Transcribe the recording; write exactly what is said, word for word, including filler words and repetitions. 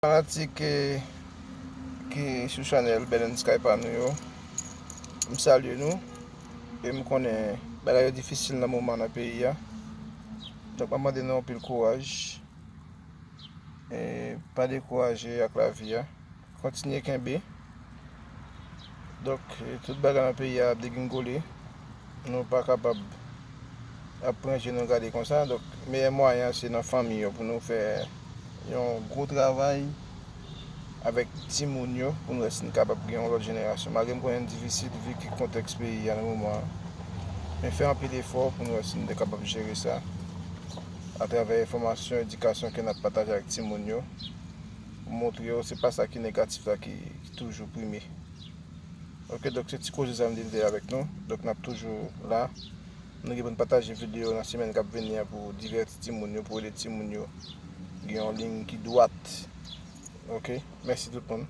Fanatik eh, ki sou chanèl Belen Sky pa nou yo, m salye nou. E m konnen bagay yo difisil nan moman nan peyi a. Donk, m ap mande nou anpil kouraj. E pa dekouraje ak lavi a. Kontinye kenbe. Donk, eh, tout bagay nan peyi a ap degringole. Nou pa kapab ap pran je nou gade konsa. Donk, meyè mwayen an se nan fanmi yo pou nou fè yon gwo travay avèk timoun yo pou nou wè si n kapab gen yon lòt jenerasyon. Malgre m konnen l difisil vi ki kontèks peyi a nan moman an. Men fè anpil efò pou nou wè si n te kapab jere sa atravè enfòmasyon, edikasyon ke n ap pataje ak timoun yo. Pou montre yo se pa sa ki negatif la ki, ki toujou prime. Ok, donk se ti koze sa m te vle avèk nou. Donk n ap toujou la. Nou gen pou n pataje videyo nan semèn k ap vini an pou divèti timoun yo, pou ede timoun yo gen yon liy ki dwat. Ok, mèsi tout moun.